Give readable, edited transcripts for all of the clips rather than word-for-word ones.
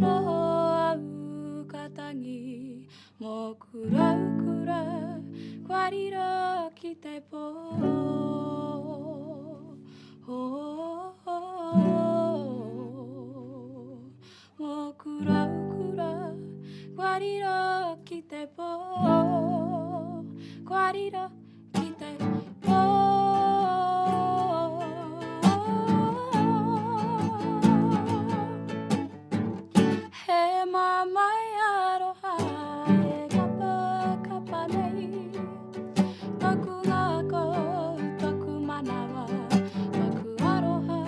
noho au ka tangi mōku raukura kua riro ki te pō. Mōku raukura kua riro ki te pō. Kua riro ki te pō. He mamae aroha e kapa kapa nei Taku ngākau, taku manawa, taku aroha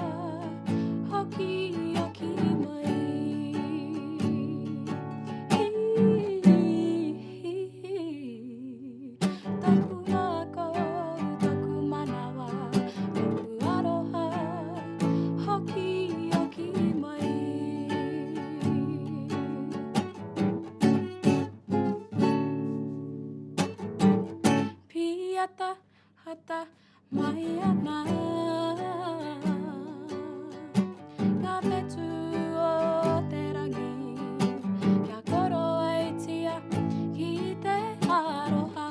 Hoki hoki mai Taku ngākau, taku manawa, taku aroha, hoki, hoki mai. Pīata, hata, mai ana Ngā whetū o te rangi Kia koroaitia ki te aroha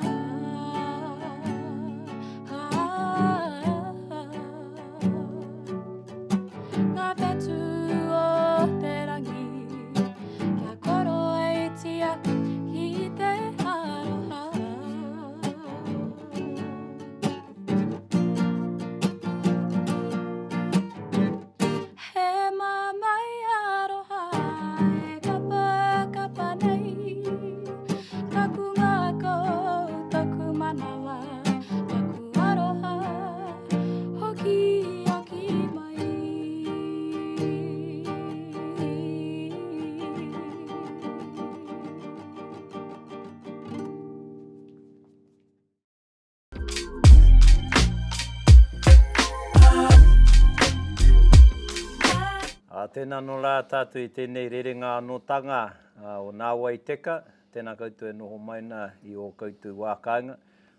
Ngā whetū o te rangi Kia koroaitia ki te aroha He mamae aroha e kapa kapa nei Taku ngākau, taku manawa, taku aroha Hoki, hoki mai. Ā, tēnā anō rā tātou i tēnei rerenga anōtanga o Nā Wai Teka, tēnā koutou e noho mai nā i ō koutou wā kāinga.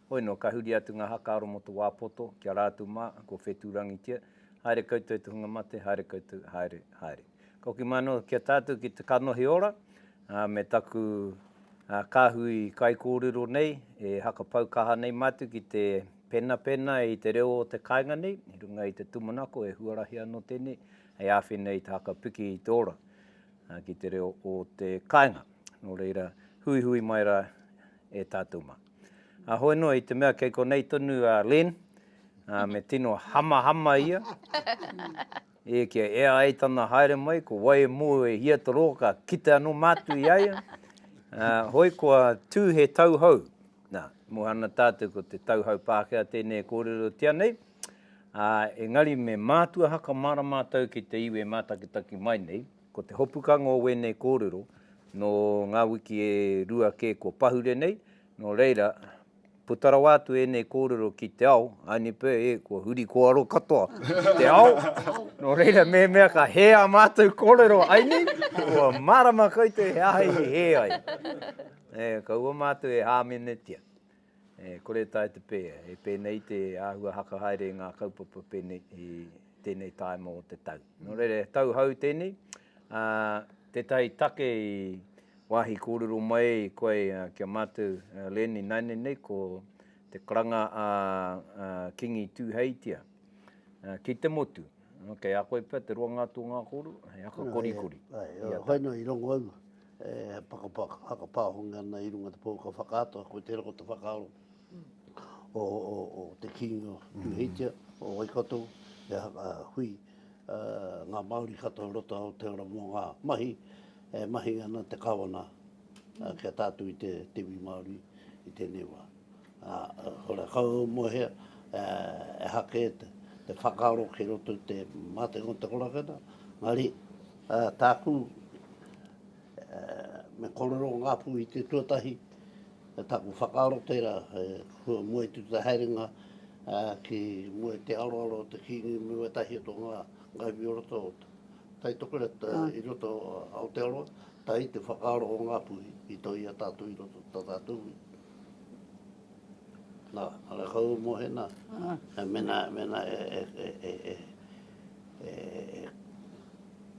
Hoi nō, ka huri atu ngā hakaaro mō te wā poto, ki a rātou mā, ko Whetūrangitia. Haere koutou e te hunga mate, haere koutou, haere, haere. Ka hoki mai anō ki a tātou ki te kanohi ora, ā, me taku kāhui kaikōrero nei, e hakapau kaha nei mātou ki te penapena i te reo o te kāinga nei, i runga i te tūmanako e huarahi anō tēnei hei āwhina i te hakapiki i te ora ki te reo o te kāinga. Nō reira, huihui mai rā e tātou mā. Ā, hoi noa i te mea kei konei tonu a Len, ā, me tino hamahama ia, E, kia ea ai tana haere mai, ko wai e mō e hia te roa ka kite anō mātou i a ia. Ā, hoi kua tū he tau hou. Nā, moe ana tātou ko te tau hou Pākehā tēnei e kōrerotia nei. Ā, engari me mātua haka mārama mātou ki te iwi e mātakitaki mai nei, ko te hopukanga o wēnei kōrero nō ngā wiki e rua kē kua pahure nei, nō reira, Puta rawa atu ēnei kōrero ki te ao, ānipe, e, kua huri kōaro katoa te ao. Nō reira, mehemea ka hē ā mātou kōrero aini, kua mārama koutou he aha i hē ai. E, kaua mātou e hāmenetia. E, kore tae te pēhea. E pēnei te āhua haka haere i ngā kaupapa pēnei i tēnei tāima o te tau. Nō reira, he tau hou tēnei. Ā, tētahi take i Wāhi kōrero mai koe ki a mātou Len ināianei nei ko te karanga a Kingi Tūheitia ki te motu. Kei a koe pea te roanga atu o ngā kōrero, he haka korikori. Āe, hoi nō i rongo au e hakapāhongia ana i runga te pouaka whakaata, ko tērā ko te whakaaro o te Kingi o Tūheitia, o Waikato, he hui ngā Māori katoa i roto Aotearoa mō ngā mahi E mahi ana te Kawana ki a tātou i te iwi Māori i tēnei wā. Ā, hora kau mo hea, e hake te whakaaro ki roto i te mātenga o te korakena, engari tāku me kōrero ngā pū i te tuatahi, tāku whakaaro tērā, kua mua i te haerenga ki mua i te aroaro o te Kīngi me wētahi atu o ngā iwi o roto Tai Tokerau i roto o Aotearoa, tahi te whakaaro o Ngāpuhi i toi i a tātou i roto ta tātou ui. Nā, ara kau o Mohe nā, mena, mena e, e, e, e, e, e, e,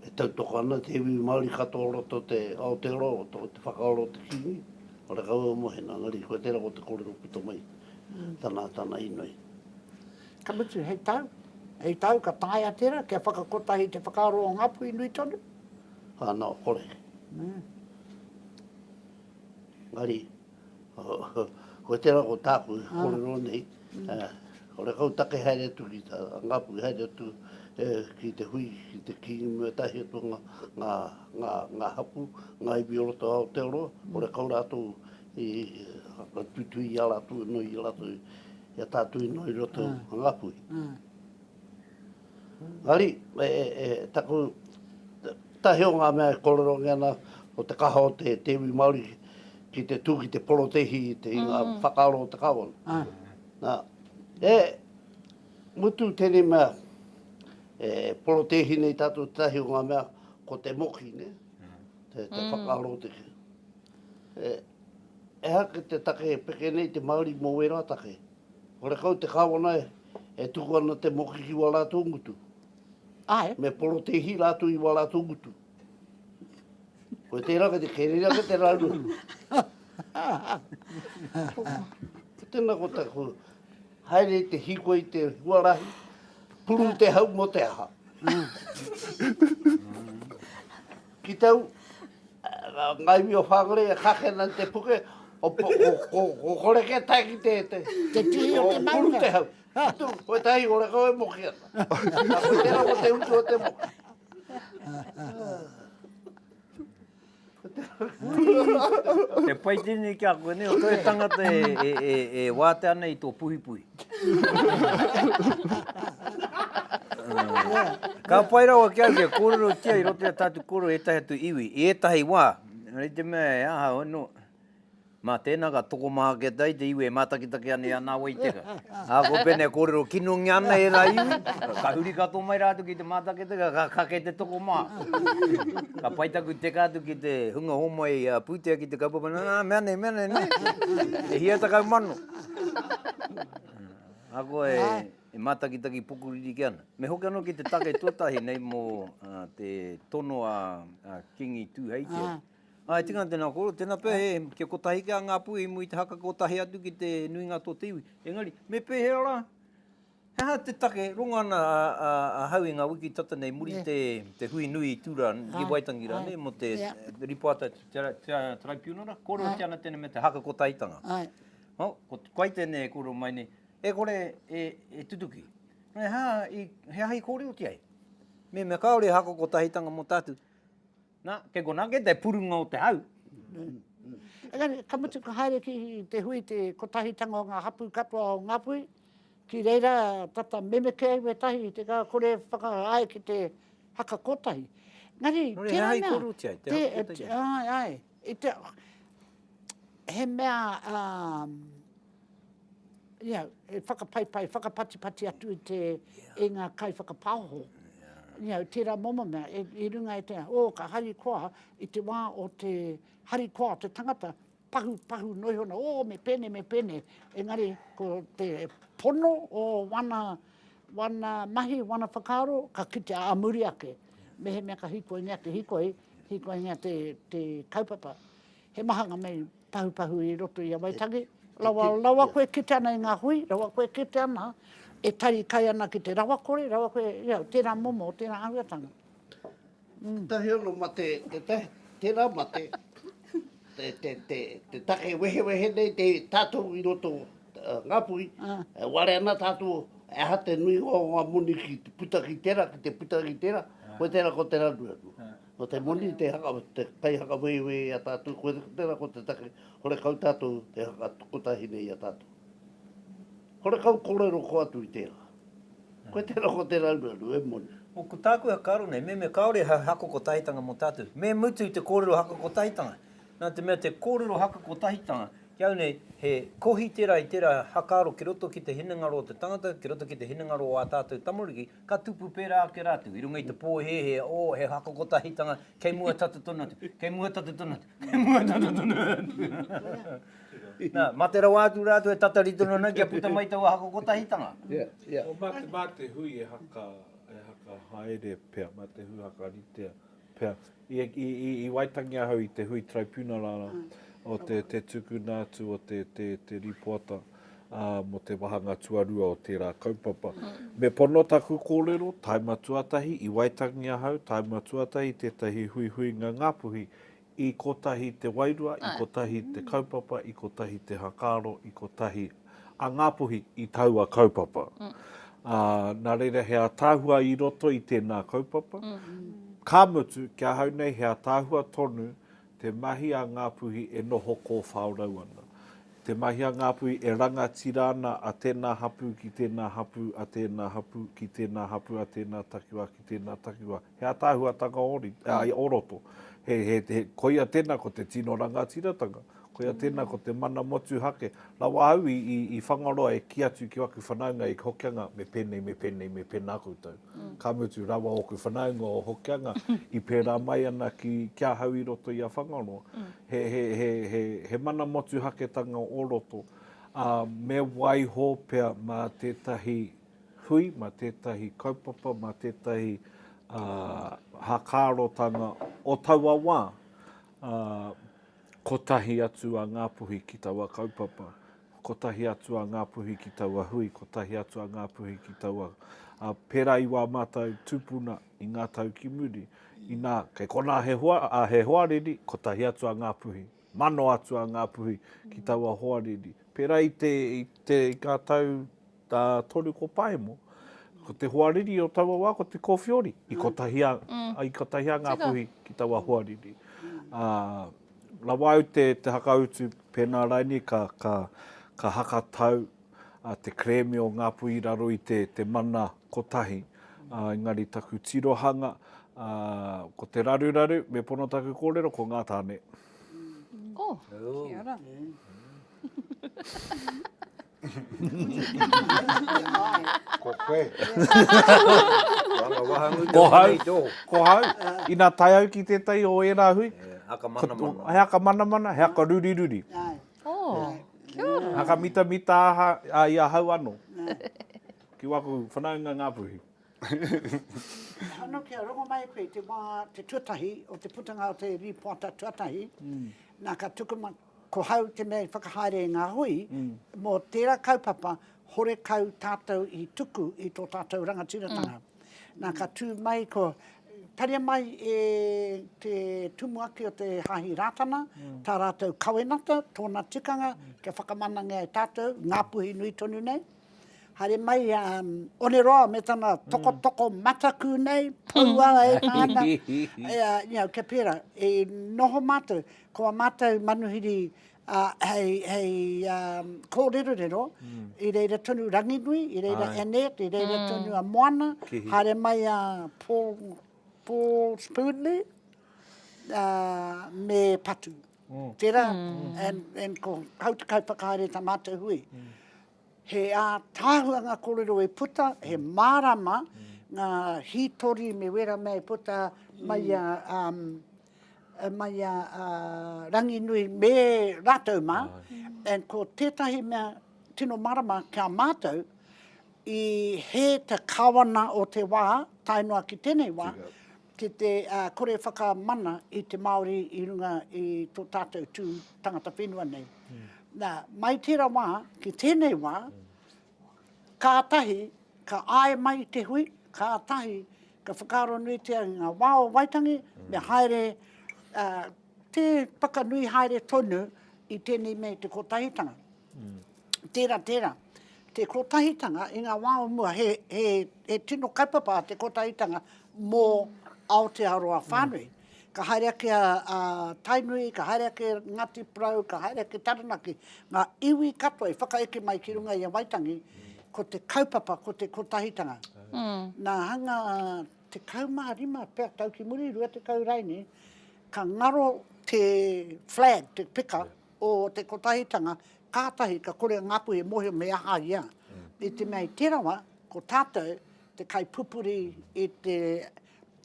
e. tautoko ana te iwi Māori katoa o roto te Aotearoa, o te whakaaro o te Kīngi, horekau e mohena, engari koe tērā ko te kōrero puta mai, tana, tana inoi. Ka mutu, hei tau, hei tau ka taea tērā kia whakakotahi te whakaaro o Ngāpuhi nui tonu? Ā, nō, kore. Engari, Koe tērā ko tāku e kōrero nei, horekau take haere atu ki tā Ngāpuhi haere atu ki te hui, ki te Kīngi me ētahi atu ngā hapū, ngā iwi o roto o Aotearoa, horekau rātou i whakatuitui i a rātou anō i a rātou, i a tātou anō i roto o Ngāpuhi. Engari, e taku tahi o ngā mea e kōrerongia ana ko te kaha o te iwi Māori ki te tū ki te porotēhi i te i ngā whakaaro o te kāwana. Nā, e mutu tēnei mea, e porotēhi nei tātou te tahi o ngā mea, ko te moki, nē? Te, te whakaaro o te... E, ehake te take e peke nei te Māori mō wērā take. Horekau te Kāwana e tuku ana te moki ki wā rātou ngutu. Āe. Me porotēhi rātou i wā rātou ngutu. Koe tērā kei te kerere ake te rārua. Ko tēnā ko taku haere i te hīkoi i te huarahi, puru te hau mō te aha. Ki tau, Ngā iwi o Whangarei e kake ana te puke, o, o, ko, ko kore ke tae ki te, te, te tihi o te maunga. Puru te hau. Tu, koe tahi ora kau e moki ana. Nā, koe tērā ko te utu o te moki. He pai tēnei ki a koe, nei, o toe tangata e, e, e, e wātea ana i tō puhipuhi. Ka pai rawa ki au kia kōrerotia i roto i a tātou kōrero ētahi atu iwi, i ētahi wā, i te mea e aha anō, mā tēnā ka tokomaha ake atu ai te iwi e mātakitaki ana i a Nā Wai Teka. Ā, ko pēnei e kōrero kinongia ana ērā iwi, ka huri katoa mai rātou ki te mātakitaki, ka kake te tokomaha. Ka pai taku teka atu ki te hunga homai pūtea ki te kaupapa, nā, mea nei, mea nei, nē, e hia 10,000. Ahakoa e, e mātakitaki pukuriri ki ana. Me hoki anō ki te take tuatahi nei mō te tono a, a Kingi Tūheitia. Ah. Ā, e tika ana tēnā kōrero, tēnā pea he, kia kotahi ki a Ngāpuhi i mua i te haka kotahi atu ki te nuinga tō te iwi. Engari, me pēhea rā? He aha te take, rongo ana ahau i ngā wiki tata nei muri te, te hui nui i Tūra, i Waitangi rānei, mō te ripoata taraipiunara, kōrerotia ana tēnei me te haka kotahitanga. Oh, ko koe tēnei e kōrero mai nei, e kore e, e tutuki. He aha i, he aha i kōrerotia ai? Me mea kāore he haka kotahitanga mō tātou. Nā, kei konā kē te purunga o te hau. Engari, ka mutu ka haere ki te hui te kotahitanga o ngā hapū katoa o Ngāpuhi, ki reira tata memeke ai wētahi i te ka kore whakaae ki te haka kotahi. Engari, Nō reira, he aha i kōrerotia ai, te haka kotahi? Āe, āe. I te, he mea, um, you know, e whakapaipai, whakapatipati atu i te, i ngā kaiwhakapaoho. You know, tērā momo mea, i, i runga i te, oh, ka harikoa i te wā o te harikoa o te tangata, pahu, pahu noa iho ana, oh, me pēnei, me pēnei. Engari, ko te pono o wana, wana mahi, wana whakaaro, ka kitea ā muri ake. Mehemea ka hīkoingia te hīkoi, hīkoingia te, te kaupapa. He maha ngā mea i pahupahu i roto i a Waitangi. Rawa, rawa koe kite ana i ngā hui, rawa koe kite ana e tari kai ana ki te rawakore, rawa koe, you know, tērā momo, tērā āhuatanga. Mm. Tētahi anō mate, tētahi, tērā mate, te, te, te, te take wehewehe nei te tātou i roto uh, Ngāpuhi, ah. e ware ana tātou, e aha te nui o ngā moni ki te puta ki tērā, ki te puta ki tērā, ah. koe tērā ko te ranu. Ah. Ko te moni te haka, te kai hakawehewehe i a tātou, koe tērā ko te take, horekau tātou e hakakotahi nei i a tātou. Horekau kōrero ko atu i tērā. Koe tērā ko te raruraru e moni. O, ko tāku e whakaaro nei, meme kāore he haka kotahitanga mō tātou, me mutu te kōrero haka kotahitanga. Nā te mea te kōrero haka kotahitanga, ki au nei, he kohi tērā i tērā hakaaro ki roto ki te hinengaro o te tangata, ki roto ki te hinengaro o ā tātou tamariki, Ka tupu pērā ake rātou i runga i te pōhēhē, oh, he haka kotahitanga, kei mua tata tonu atu, kei mua tata tonu atu, kei mua tata tonu atu. Nā, mate rawa atu rātou e tatari tonu ana kia puta mai taua haka kotahitanga. Yeah, yeah. Mā te, mā te hui e haka, e haka haere pea, mā te hui hakaritea. pea. I, i, i, i Waitangi ahau i te hui traipunarara o te, te tukuna atu o te, te, te rīpoata ā, mō te wāhanga tuarua o tērā kaupapa. Me pono taku kōrero, taima tuatahi, i Waitangi ahau, taima tuatahi tētahi huihuinga Ngāpuhi, i kotahi te wairua, i kotahi te kaupapa, i kotahi te hakaaro, i kotahi a Ngāpuhi i taua kaupapa. Ā, nā reira he ātaahua i roto i tēnā kaupapa. Ka mutu, ki ahau nei he ātaahua tonu te mahi a Ngāpuhi e noho kōwhaorau ana. Te mahi a Ngāpuhi e rangatira ana a tēnā hapū ki tēnā hapū, a tēnā hapū ki tēnā hapū, a tēnā takiwā ki tēnā takiwā. He ātaahuatanga ori, ai, o roto. He, he, he, koia tēnā ko te tino rangatiratanga. Koia tēnā ko te mana motuhake. Rawa au i, i, i Whangaroa e kī atu ki waku whanaunga i Hokianga, me pēnei, me pēnei, me pēnā koutou. Ka mutu rawa ōku whanaunga o Hokianga i pērā mai ana ki, ki ahau i roto i a Whangaroa. He, he, he, he, he mana motuhaketanga o roto, ā, me waiho pea mā tētahi hui, mā tētahi kaupapa, mā tētahi ā, hākārotanga o taua wā, ā, kotahi atu a Ngāpuhi ki taua kaupapa, kotahi atu a Ngāpuhi ki taua hui, kotahi atu a Ngāpuhi ki taua, ā, pērā i wā mātou tūpuna i ngā tau ki muri, inā, kei konā he hoa, ā, he hoariri, kotahi atu a Ngāpuhi, mano atu a Ngāpuhi ki taua hoariri. Pērā i te, i te, i ngā tau 3 ko Paemo, ko te hoariri o taua wā ko te Kōwhiori, i kotahi a, mm. i kotahi a Ngāpuhi ki taua hoariri. Ā, rawa au te, te hakautu pēnā raini ka, ka, ka hakatau a te kerēme o Ngāpuhi i raro i te, te mana kotahi. Ā, engari taku tirohanga, ā, ko te raruraru, me pono taku kōrero, ko ngā tāne. Oh, kia ora. Ko koe. Ko hau, ko hau. Ina tae au ki tētahi o ērā hui. He haka manamana. He haka manamana, he haka ruriruri. Oh, kia ora. Haka mitamita aha a i ahau anō. Ki waku whanaunga Ngāpuhi. Ano kia rongo mai koe te wā, te tuatahi o te putanga o te rīpoata tuatahi, nā ka tuku mai, Ko hau te mea i whakahaere i ngā hui, mō tērā kaupapa, horekau tātou i tuku i tō tātou rangatiratanga. Nā, ka tū mai ko, taria mai e te tumuaki o te Hāhi Rātana, tā rātou kawenata, tōna tikanga, kia whakamanangia e tātou, Ngāpuhi nui tonu nei. Haere mai a Oneroa me tana tokotoko mataku nei, poua e tāna, you know, kia pērā. I noho mātou, ko a mātou manuhiri hei, hei kōrerorero, i reira tonu Ranginui, i reira Annette, i reira tonu a Moana, haere mai a Paul, Paul Spoonley, me Patu. Tērā, and, and ko hau te kaiwhakahaere tā mātou hui. He ātaahua ngā kōrero e puta, he mārama ngā hītori me wērā mea e puta mai a, um, mai a, a Ranginui me rātou mā. And ko tētahi mea tino mārama ki a mātou, i hē te kāwana o te wā, tae noa ki tēnei wā, ki te kore whakamana i te Māori i runga i tō tātou tū tangata whenua nei. Nā, mai tērā wā ki tēnei wā, kātahi ka āe mai te hui, kātahi ka whakaaro nuitia i ngā wā o Waitangi, me haere te whakanui haere tonu i tēnei mea i te kotahitanga. Tērā, tērā. Te kotahitanga i ngā wā o mua, he, he, he tino kaupapa te kotahitanga mō Aotearoa whānui. Ka haere ake a, a Tainui, ka haere ake Ngāti Porou, ka haere ake Taranaki, ngā iwi katoa i whakaeke mai ki runga i a Waitangi, ko te kaupapa, ko te kotahitanga. Nā hanga 15 pea tau ki muri, 20 raini, ka ngaro te flag, te peka, o te kotahitanga, kātahi ka kore a Ngāpuhi e mōhio me aha ia. I te mea i tērā wā, ko tātou te kaipupuri i te,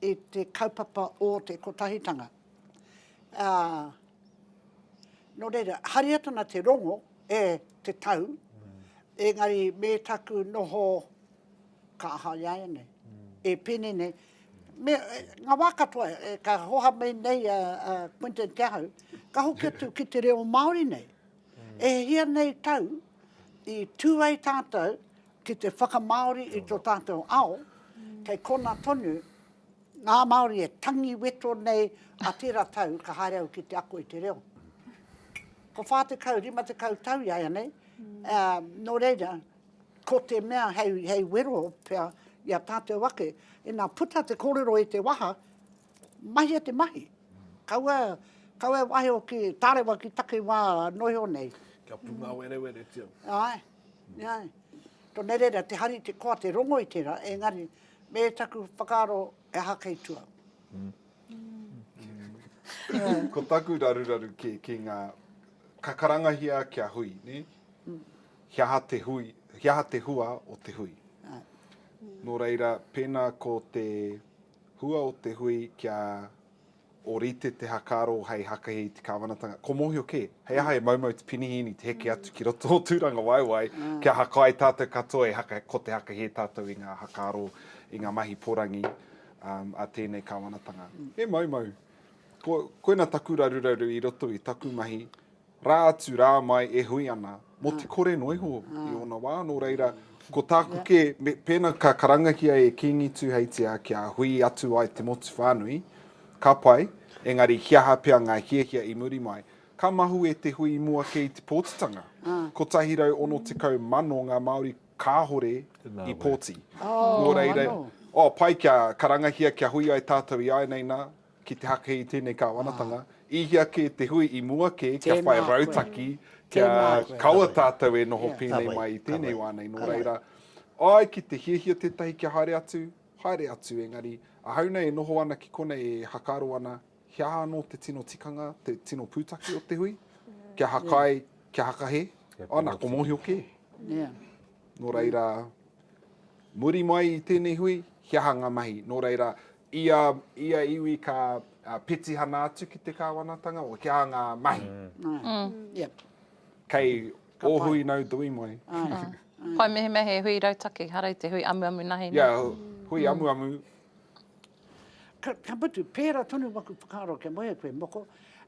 i te kaupapa o te kotahitanga. Ā, nō reira, haere atu ana te rongo e te tau, engari me taku noho ka aha i āianei. E pēnei nei, Me, ngā wā katoa, e, ka hoha mai nei a, a Quinton ki ahau, ka hoki atu ki te reo Māori nei. E hia nei tau i tū ai tātou ki te whakamāori i tō tātou ao, kei kona tonu ngā Māori e tangi weto nei a tērā tau ka haere au ki te ako i te reo. Ko 40, 50 tau iaianei, ā, nō reira, ko te mea hei, hei wero pea i a tātou ake, ina puta te kōrero i te waha, mahia te mahi. Kaua, kaua e waiho ki, tārewa ki takiwā noho nei. Kia pūngāwereweretia. Āe, āe. Tō nei reira, te hari, te koa, te rongo i tērā, engari, me taku whakaaro, he aha kei tua. Ko taku raruraru ki, ki ngā, ka karangahia kia hui, nē? He aha te hui, he aha te hua o te hui? Nō reira, pēnā ko te hua o te hui kia ōrite te hakaaro hei hakahi i te kāwanatanga, ko mōhio kē, hei aha e moumou te penihīni te heke atu ki roto o Tūrangawaewae, kia hakae tātou katoa e haka, ko te hakahē tātou i ngā hakaaro, i ngā mahi porangi um, a tēnei kāwanatanga. He moumou. Ko, koina taku raruraru i roto i taku mahi, Rā atu, rā mai e hui ana, mō te kore noa iho i ōna wā, nō reira, ko tāku kē, me, pēnā ka karangahia e Kīngi Tūheitia kia hui atu ai te motu whānui, ka pai, engari he aha pea ngā hiahia i muri mai. Ka mahue te hui i mua kē i te pōtitanga. 160,000 ngā Māori kāhore i pōti. Nō reira, oh, pai kia karangahia kia hui ai tātou i āianei nā, ki te hakahi i tēnei kāwanatanga, i hea kē te hui i mua kē kia whai rautaki, kia kaua tātou e noho pēnei mai i tēnei wā nei. Nō reira, āe ki te hiahia tētahi kia haere atu, haere atu, engari ahau nei e noho ana ki konei e hakaaro ana, he aha anō te tino tikanga, te tino pūtake o te hui? Kia hakai, kia hakahē? Ana, ko mōhio kē. Nō reira, muri mai i tēnei hui, he aha ngā mahi? Nō reira, ia, ia iwi ka petihana atu ki te kāwanatanga, o kia ngā mahi. Mm. Mm. Yep. Kei o hui nau dui mai. Mm. Pai mehemea he hui rautaki, hara i te hui amuamu nahi. Yeah, hui mm. amuamu. Ka, ka mutu, pērā tonu waku whakaaro kia moe koe moko,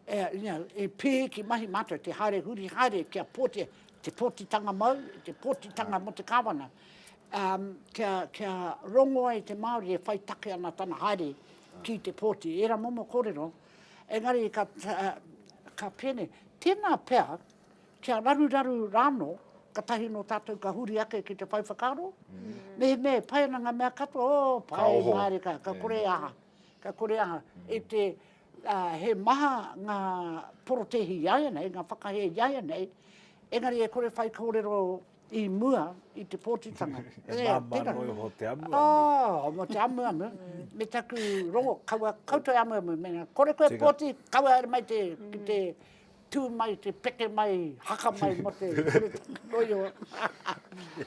e, you know, e pēki mahi mātou te haere huri haere kia pōti, te pōtitanga mau, te pōtitanga mo te kāwana. Um, kia, kia rongo ai te Māori e whai take ana tana haere ki te pōti. Ērā momo kōrero, engari ka, ka pēnei, tēnā pea, kia raruraru rānō, katahi nō tātou ka huri ake ki te whai whakaaro. Mm. Mehemea e pai ana ngā mea katoa, oh, pai, mārika, ka ka kore aha, ka kore aha. Mm. I te, uh, he maha ngā porotēhi i āianei, ngā whakahē i āianei, engari e kore whai kōrero i mua i te pōtitanga. E māmā noa iho te amuamu. Oh, mo te amuamu, me taku rongo, kaua koutou e amuamu, mena kore koe pōti, kaua haere mai te, ki te tū mai, te peke mai, haka mai mo te kore noa iho.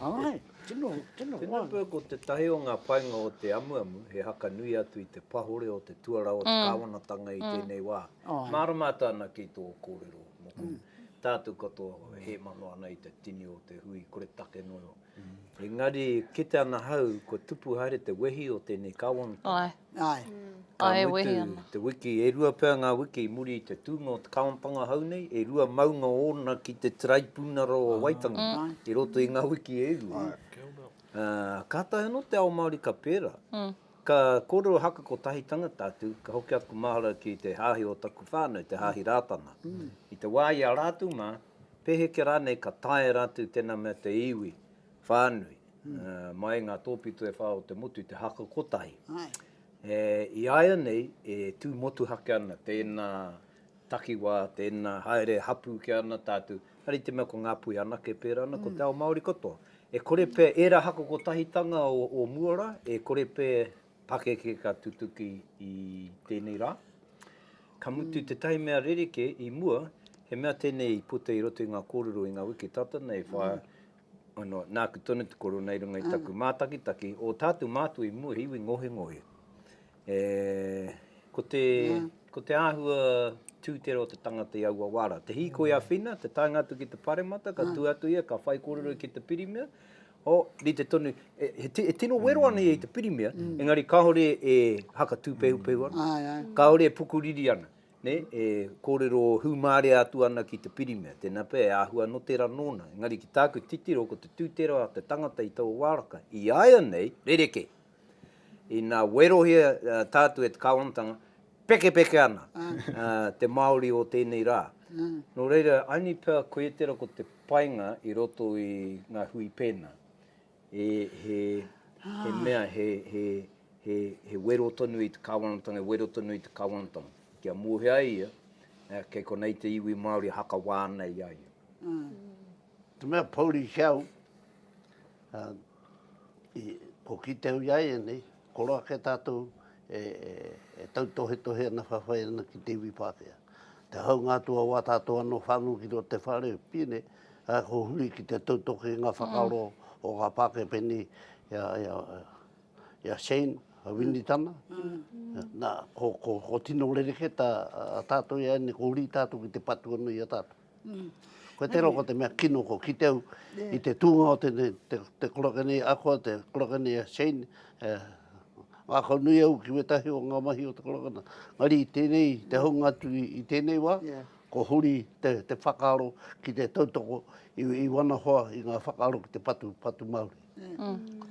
Ai, tino, tino. Tēnā pea ko tētahi o ngā painga o te amuamu, he haka nui atu i te pahore o te tuara o te kāwanatanga i tēnei wā. Mārama atu ana ki tō kōrero, moko. Tātou katoa e hēmano ana i te tini o te hui kore take noa iho. Engari, kite ana hau, kua tupu haere te wehi o tēnei kāwanatanga. Āe. Āe. Ka Āe, e wehi mutu, ana. te wiki, e rua pea ngā wiki i muri i te tūnga o te kāwanatanga hou nei, e rua maunga ōna ki te Taraipunara o Waitangi, i roto i ngā wiki e rua. Ā, kātahi anō te ao Māori ka pērā. Ka kōrero haka kotahitanga tātou, ka hoki aku mahara ki te hāhi o taku whānau, te Hāhi Rātana. I te wā i a rātou mā, pēheke rānei ka taea rātou tēnā mea te iwi whānui, mai ngā tōpito e whā o te motu te haka kotahi. I āianei e tū motuhake ana tēnā takiwā, tēnā haere hapū kē ana tātou, engari i te mea ko Ngāpuhi anake pērā ana, ko te ao Māori katoa. E kore pea ērā haka kotahitanga o mua rā, e kore pea pakeke ka tutuki i tēnei rā. Ka mutu tētahi mea rerekē i mua, he mea tēnei i puta i roto i ngā kōrero i ngā wiki tata nei, whāia, ano, nāku tonu te kōrero nei i runga i taku mātakitaki, ō tātou mātua i mua he iwi ngohengohe. E, ko te, ko te āhua tūtera o te tangata i aua wā rā. Te hīkoi a Whina, te taenga atu ki te paremata, ka tū atu ia, ka whaikōrero ki te pirimia. Oh, rite tonu, e, he, e tino wero ana ia i te pirimia, mm. engari kāore e haka tūpehupehu ana, ai, ai. kāore e pukuriri ana, ne, e kōrero hūmārea atu ana ki te pirimia, tēnā pea e āhua anō tērā nōna, engari ki tāku titiro ko te tūtero a te tangata i taua wāraka, i a ia nei, rerekē. Inā werohia tātou e te kāwanatanga, pekepeke ana te Māori o tēnei rā. Nō reira, aini pea koia tērā ko te painga i roto i ngā hui pēnā. E, he, he mea, he, he, he, he wero tonu i te kāwanatanga, he wero tonu i te kāwanatanga. Kia mōhio ai ia, kei konei te iwi Māori hakawā ana i a ia. Te mea pouri ki au, Ko kite au i a ia nei, koro ake tātou e tautohetohe ana, whawhai ana ki te iwi Pākehā. Te haunga atu o wā tātou anō whānau ki roto te whare, pine, ā, ko huri ki te tautoke i ngā whakaaro o ngā Pākehā pēnei i a, i a, i a Shane, a Winitana. Nā, ko, ko, ko tino rerekē tā tātou i a ia nei, ko huri tātou ki te patu anō i a tātou. Koe tērā ko te mea kino ko kite au i te tūnga o te, te, te koraka nei akoa, te koraka nei a Shane, e, ngākau nui au ki wētahi o ngā mahi o te koraka na. Ngari i tēnei, te haunga atu i, i tēnei wā, yeah. ko huri te, te whakaaro ki te tautoko i, i wana hoa i ngā whakaaro ki te patu, patu Māori. Yeah. Mm.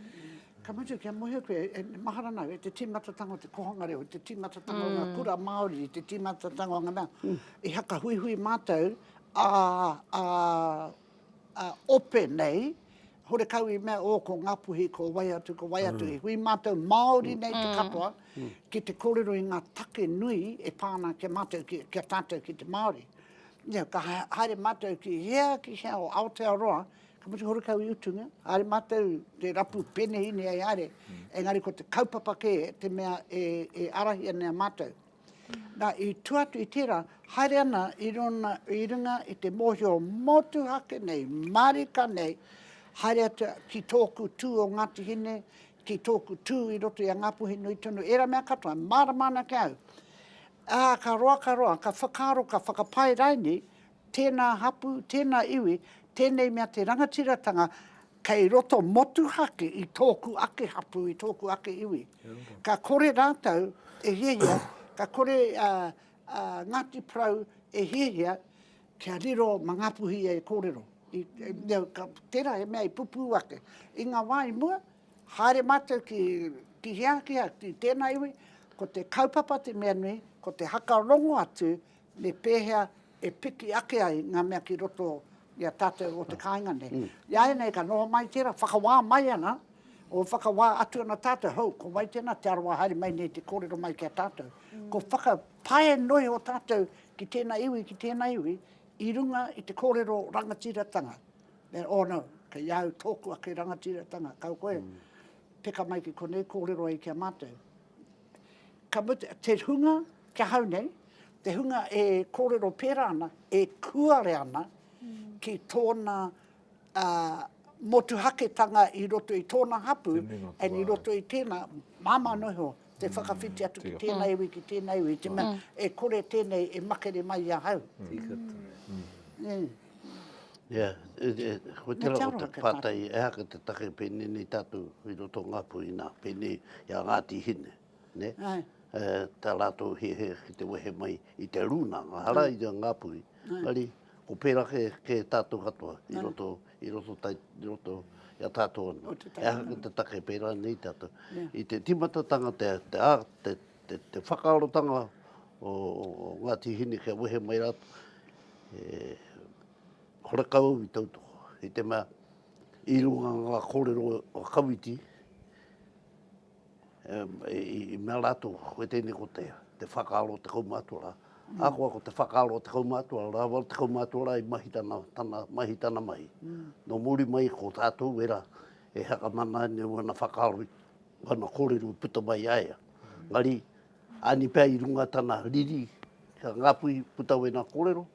Ka mutu, kia mōhio koe, e, mahara nau, e te tīmatatanga o te kohanga reo, te tīmatatanga mm. o ngā mm. kura Māori, te tīmatatanga o ngā mea, mm. i hakahuihui mātou a, a, a ope nei, horekau i mea, oh, ko Ngāpuhi, ko wai atu, ko wai atu, mm. i hui mātou Māori nei te mm. katoa, mm. ki te kōrero i ngā take nui e pā ana ki a mātou, ki, ki a tātou ki te Māori. Yeah, ka haere mātou ki hea, ki hea o Aotearoa, Ka mutu horekau i utunga, haere mātou te rapu penehine ai haere, engari ko te kaupapa kē te mea e, e ārahi ana i a mātou. Nā, i tua atu i tērā, haere ana i runa, i runga i te mōhio motuhake nei, mārika nei, haere atu ki tōku tū o Ngāti Hine, ki tōku tū i roto i a Ngāpuhi nui tonu, ērā mea katoa, mārama ana ki a au. Ā, ka roa, ka roa, ka whakaaro, ka whakapae raini, tēnā hapū, tēnā iwi, tēnei mea te rangatiratanga kei roto motuhake i tōku ake hapū, i tōku ake iwi. Ka kore rātou e hiahia, ka kore a, a Ngāti Porou e hiahia kia riro ma Ngāpuhi ia e kōrero. I, e, ka, tērā he mea i pupū ake. I ngā wā i mua, haere mātou ki, ki hea, ki hea, ki tēnā iwi, ko te kaupapa te mea nui, ko te hakarongo atu me pēhea e piki ake ai ngā mea ki roto i a tātou o te kāinga nei. I a ēnei ka noho mai tērā, whakawā mai ana, o whakawā atu ana tātou, hou, ko wai tēnā Te Arawa haere mai nei te kōrero mai ki a tātou. Ko whakapae noa iho tātou ki tēnā iwi, ki tēnā iwi, i runga i te kōrero rangatiratanga. Me, oh no, kei a au tōku ake rangatiratanga, kau koe, peka mai ki konei kōrero ai ki a mātou. Ka mutu, te hunga, ki ahau nei, te hunga e kōrero pērā ana, e kuare ana ki tōna uh, motuhaketanga i roto i tōna hapū, and i roto i tēnā, māmā noa iho, te whakawhiti atu ki tēnā iwi, ki tēnā iwi, te mea, e kore tēnei e makere mai i ahau. Tika tonu. Mm. Yeah, ko te rā ko te pātai, ehake te take pēnei nei tātou i roto o Ngāpuhi nā, pēnei i a Ngāti Hine, ne? Ai. E, tā rātou hiahia ki te wehe mai i te rūnanga, hara i a Ngāpuhi, engari ko pērā kē, kē tātou katoa i roto, i roto, tai, i roto i a tātou anō. Ehake te take pērā nei tātou. I te tīmatatanga te, te, te, te, te whakaarotanga o, o Ngāti Hine kia wehe mai rātou, e, horekau au i tautoko, i te mea, i runga ngā kōrero o Kawiti, e, i, i mea rātou, koe tēnei ko te, te whakaaro o te kaumātua rā. Mm. Ahakoa ko te whakaaro o te kaumātua rā, wā te kaumātua rā i mahi tana, tana, mahi tana mahi. Mm. Nō muri mai ko tātou wera e hakamana nei wana whakaaro, wana kōrero i puta mai a ia. Mm. Ngari, Ani pea i runga tana riri ki a Ngāpuhi puta wena kōrero,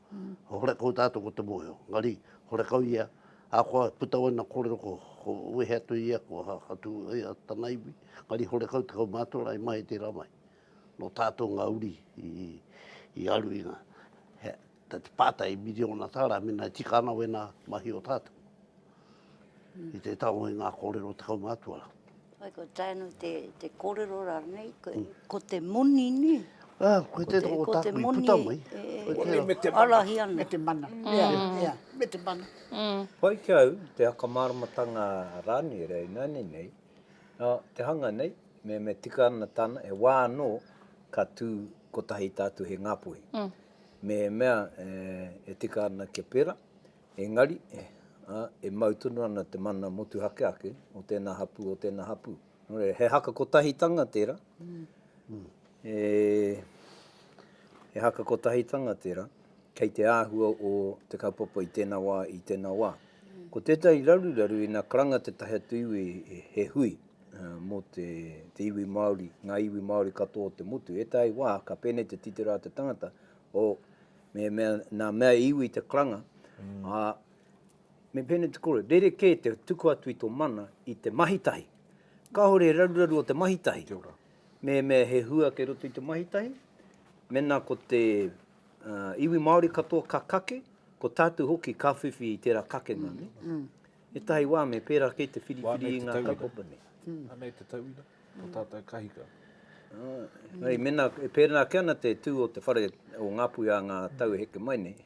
horekau tātou ko te mōhio. Engari, horekau ia, ahakoa puta wena kōrero ko, ko wehe atu ia, ko hakatū ia tana iwi, engari horekau te kaumātua rā i mahi tērā mahi. Nō tātou ngā uri i, i aru i ngā, he, te pātai miriona tāra, mēnā e tika ana wēnā mahi o tātou. I te tango i ngā kōrero o te kaumātua rā. Ai, ko tānu te, te kōrero rā nei, ko, ko te moni nē. Ah, koe te ko tāku i puta mai. Moni me te mana. Arahi ana. Me te mana. Ia, ia, me te mana. Pai ki au te whakamāramatanga a Rāniera ināianei nei, nā, te hanga nei, me, me tika ana tāna, he wā anō ka tū kotahi tātou he Ngāpuhi. Mehemea e, e tika ana kia pērā, Engari, ā, e mau tonu ana te mana motuhake ake o tēnā hapū, o tēnā hapū. Nō reira, he haka kotahitanga tērā. E, he haka kotahitanga tērā, kei te āhua o te kaupapa i tēnā wā, i tēnā wā. Ko tētahi raruraru ina karanga tētahi atu iwi he hui mō te, te iwi Māori, ngā iwi Māori katoa o te motu. Ētahi wā ka pēnei te titiro a te tangata, o, Mehemea nā mea iwi te karanga, ā, me pēnei te kōrero, rerekē te tuku atu i tō mana i te mahi tahi. Kāore he raruraru o te mahi tahi. Mehemea he hua kei roto i te mahi tahi, mēnā ko te iwi Māori katoa ka kake, ko tātou hoki ka whiwhi i tērā kakenga, nē? Ētahi wā me pērā kē te whiriwhiri i ngā kaupapa nei. Anei te tauira. Ko tātou kahika. Engari mēnā e pērā ake ana te tū o te whare o Ngāpuhi ā ngā tau e heke mai nei,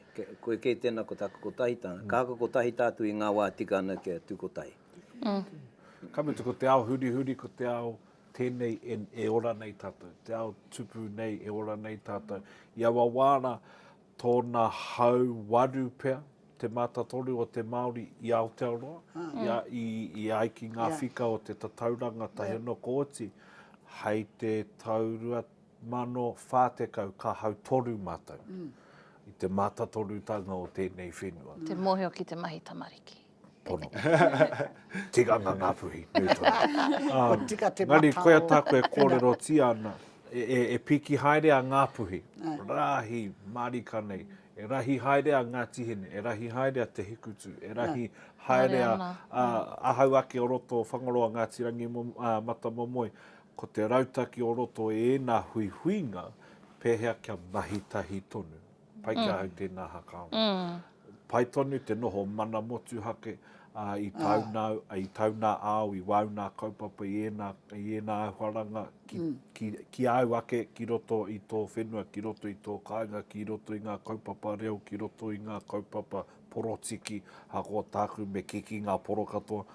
koe kē tēnā ko tāku kotahitanga, ka haka kotahi tātou i ngā wā tika ana kia tū kotahi. Ka mutu ko te ao hurihuri, ko te ao tēnei e, e ora nei tātou, te ao tupu nei e ora nei tātou. I aua wā rā, tōna hauwaru pea, te mātatoru o te Māori i Aotearoa, i, a, i, i ai ki ngā whika o te tatauranga tahi anō ko oti, hei te tau 2040 ka hautoru mātou i te mātatorutanga o tēnei whenua. Te mōhio ki te mahi tamariki. Pono. Tikanga Ngāpuhi, nui tonu. Kua tika te Engari, matao. koia tāku e kōrerotia ana, e, e, e piki haere a Ngāpuhi, rahi mārika nei, e rahi haere a Ngāti Hine, e rahi haere a Te Hikutu, e rahi haere a, a, ahau ake o roto o Whangaroa, Ngāti Rangi, Matamomoe, ko te rautaki o roto e ēnā huihuinga, pēhea kia mahi tahi tonu. Pai ki ahau tēnā hakaaro. Pai tonu te noho mana motuhake i tāu nā, i tāu nā ao, i wāu nā kaupapa, i ēnā, i ēnā āhuaranga ki, ki, ki āu ake, ki roto i tō whenua, ki roto i tō kāinga, ki roto i ngā kaupapa reo, ki roto i ngā kaupapa porotiki, ahakoa tāku me kiki ngā poro katoa.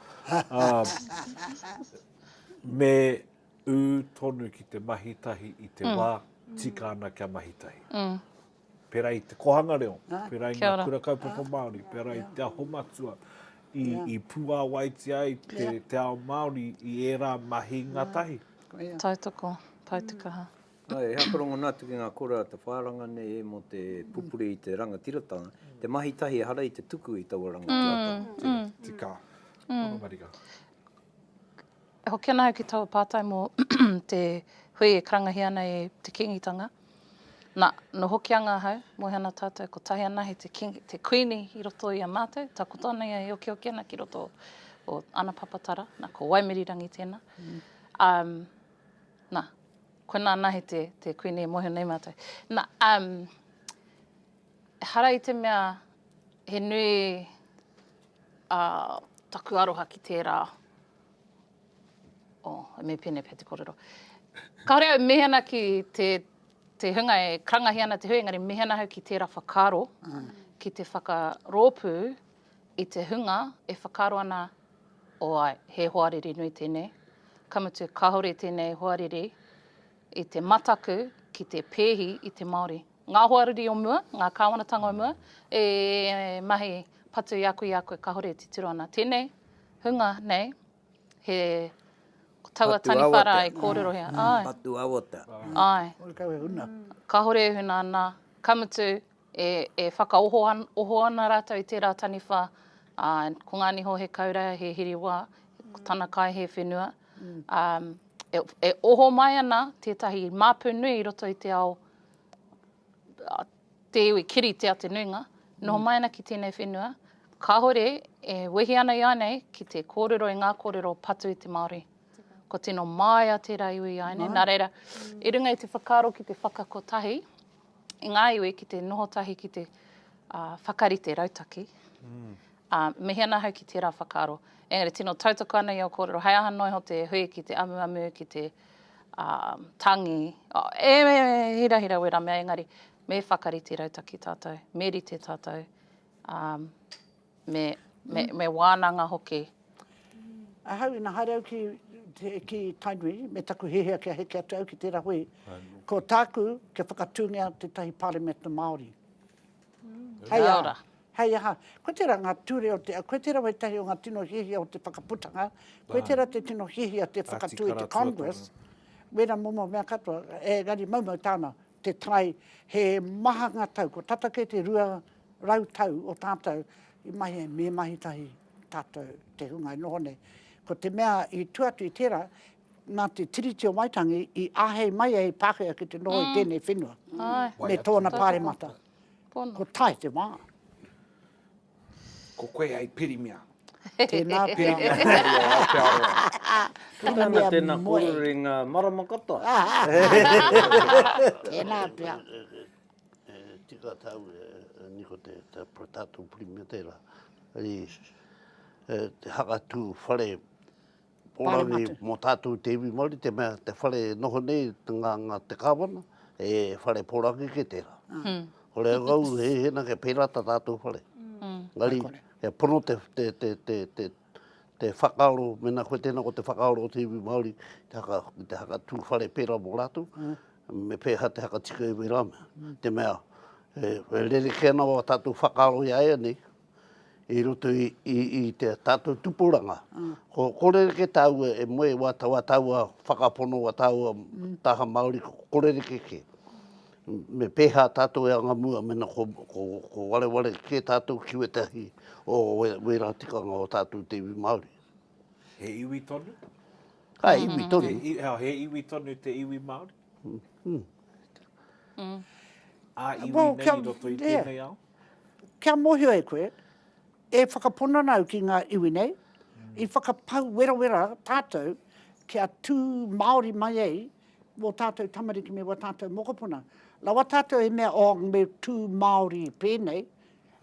Me ū tonu ki te mahi tahi i te wā tika ana kia mahi tahi. Pērā i te kōhanga reo, pērā i ngā kura kaupapa Māori, pērā i te aho matua, i, i puāwaitia ai te, te ao Māori i ērā mahi ngātahi. Tautoko, pai te kaha. Āe, he whakarongo atu ki ngā kura te whāranga nei e mō te pupuri i te rangatiratanga, te mahi tahi ehara i te tuku i taua rangatiratanga. Tika. Pono marika. E hoki ana au ki taua pātai mō te hui e karangahia ana e te Kīngitanga. Nā, nō Hokianga ahau, moe ana tātou, kotahi anahe te, king, te kuini i roto i a mātou, takoto ana ia e okioki ana ki roto o ana papatara, nā, ko Waimirirangi tēnā. Mm. Um, nā, koinā anahe te, te kuini e mōhio nei mātou. Nā, um, ehara i te mea he nui uh, taku aroha ki tērā Oh, me pēnei pea te kōrero. Kāore au mihi ana ki te, te hunga e karangahi ana te hui, engari mihi ana au ki tērā whakaaro, mm. ki te whakarōpū i te hunga e whakaaro ana, o oh, ai, he hoariri nui tēnei. Ka mutu, kāore tēnei hoariri i te mataku ki te pēhi i te Māori. Ngā hoariri o mua, ngā kāwanatanga o mua, e mahi patu i a koe i a koe kāore e titiro ana. Tēnei hunga nei, he, ko taua Patu taniwha rā awatea. e kōrerohia. Āe. Patu awatea. Āe. Horekau e huna. Kāore e huna ana, ka mutu, e, e whakaoho an, oho ana rātou i tērā taniwha, ā, ko ngā niho he kaura, he hiriwā, ko tana kai he whenua. Ā, e, e oho mai ana tētahi māpu nui i roto i te ao, te iwi kiritea te nuinga, noho mai ana ki tēnei whenua, kāore e wehi ana i a nei ki te kōrero i ngā kōrero patu i te Māori. Ko tino māia tērā iwi i a nei. Nā reira, i runga i te whakaaro ki te whakakotahi i ngā iwi ki te noho tahi ki te uh, whakarite rautaki, mm. Ā, mihi ana ahau ki tērā whakaaro. Engari tino tautoko ana i ō kōrero, hei aha noa iho te hui ki te amuamu, ki te, ā, tangi, e hirahira wērā mea, engari me whakarite rautaki tātou, me rite tātou, ā, me, me, me wānanga hoki. Ahau, ina haere au ki, ki Tainui, me taku hiahia kia heke atu au ki tērā hui, ko tāku kia whakatūngia tētahi Pāremata Māori. Hei aha, hei aha, koe tērā ngā ture o te, koe tērā wētahi o ngā tino hiahia o te whakaputanga, koe tērā te tino hiahia te whakatū i te Congress, wērā momo mea katoa, engari maumau tāna, te tae, he maha ngā tau, kua tata kē te 200 tau o tātou i mahi ai, me mahi tahi tātou te hunga e noho nei. Ko te mea i tua atu i tērā, nā te Tiriti o Waitangi i āhei mai ai Pākehā ki te noho i tēnei whenua me tōna pāremata. Ko tae te wā. Ko koe hei pirimia. Tēnā pea. Pirimia Māori o Aotearoa. Puta ana tēnā kōrero i ngā marama katoa. Tēnā pea. E tika tāu, Niko, te tātou pirimia tērā. Te hakatū whare Pōrangi mō tātou te iwi Māori, te mea te whare e noho nei ngā, ngā te kāwana, e whare pōrangi kē tērā. Mm. Hore au he hena ke pērā tā tātou whare. Mm. Ngari, e pono te, te, te, te, te, te whakaaro, mena koe tēnā ko te whakaaro o te iwi Māori, te haka, te haka tū whare pērā mō rātou, mm. me pēhea te haka tika i wērā mea. Mm. Te mea, e, e rerekē ana wā tātou whakaaro i a ia nei, i roto i, i, i te tātou tupuranga. Mm. Ko, ko rerekē tāua e moe wā, wā tāua whakapono, wā tāua mm. taha Māori, ko, ko rerekē kē. Me pēhā tātou e anga mua, mena ko, ko, ko wareware kē tātou ki wetahi o we, wērā tikanga o tātou te iwi Māori. He iwi tonu? Ka iwi mm-hmm. tonu. He, he iwi tonu te iwi Māori? Mm. Mm. Mm. A iwi well, nei i roto i tēnei ao? Kia mōhio e koe, e whakapono ana au ki ngā iwi nei, i whakapau werawera tātou kia tū Māori mai ai wō tātou tamariki me wā tātou mokopuna. Rawa tātou i mea, oh, me tū Māori pēnei,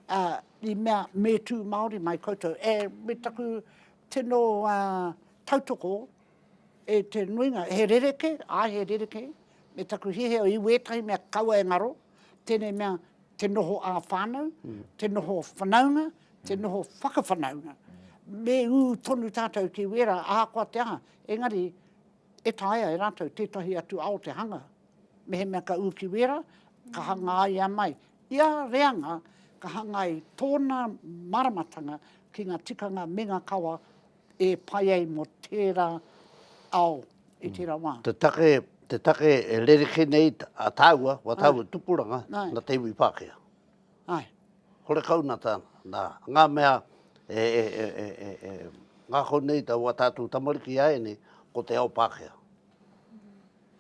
ā, i mea me tū Māori mai koutou. E, me taku tino tautoko e te nuinga, he rerekē, āe he rerekē, me taku hiahia i wētahi mea kaua e ngaro, tēnei mea te noho ā-whānau, te noho whanaunga, te noho whakawhanaunga. Me ū tonu tātou ki wērā, ahakoa te aha, engari e taea e rātou tētahi atu ao te hanga. Mehemea ka ū ki wērā, ka hangaia mai. Ia reanga ka hanga i tōna māramatanga ki ngā tikanga me ngā kawa e pai ai mō tērā ao i tērā wā. Te take, te take e rerekē nei a tāua, wā tāua tupuranga, nā te iwi Pākehā. Āe. Horekau nā tā, nā ngā mea e, e, e, e, e, e ngākau nei tā wā tātou tamariki āianei, ko te ao Pākehā.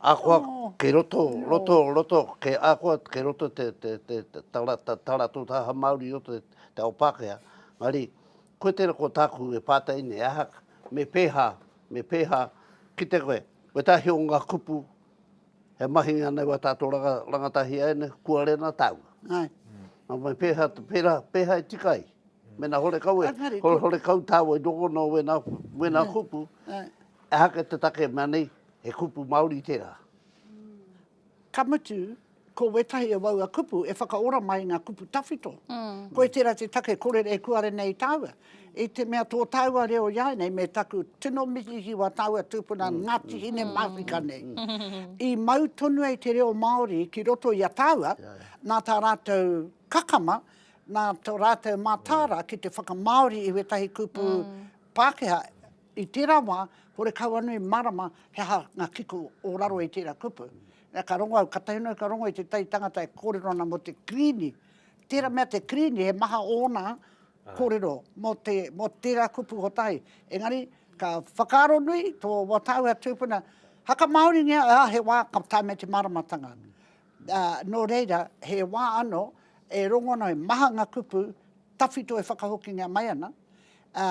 Ahakoa kei roto, roto, roto, kei, ahakoa kei roto te, te, te, te, tā, tā, tā rātou taha Māori i roto te ao Pākehā, engari, koe tērā ko tāku e pātai nei, aha, me pēhā, me pēhā, kite koe, wētahi o ngā kupu e mahi ana i wā tātou ranga, rangatahi āianei, kua rena tāua. Āe. Nā, me pēhā, pērā, pēhā e tika ai? Mēnā horekau e, hore, horekau tāua i rongona o wēnā, wēnā kupu, ehake te take mea nei, He kupu Māori tērā. Ka mutu, ko wētahi o aua kupu e whakaora mai i ngā kupu tawhito. Koe tērā te take kore e kuare nei tāua. I te mea tō tāua reo iāinei me taku tino mihi ki wā tāua tūpuna Ngāti Hinemāwhika nei. I mau tonu ai te reo Māori ki roto i a tāua nā tā rātou kakama, nā tō rātou mātāra ki te whakamāori i wētahi kupu Pākehā. I tērā wā, horekau anō i mārama he aha ngā kiko o raro i tērā kupu. Ka rongo au, katahi noa ka rongo i tētahi tangata e kōrero ana mō te kirīni. Tērā mea te kirīni, he maha ōna kōrero mō te, mō tērā kupu kotahi. Engari, ka whakaaro nui tō wā tāua tūpuna, haka Māoringia, ā, he wā ka tae mai te māramatanga. Ā, nō reira, he wā anō e rongo ana he maha ngā kupu tawhito e whakahokingia mai ana, ā,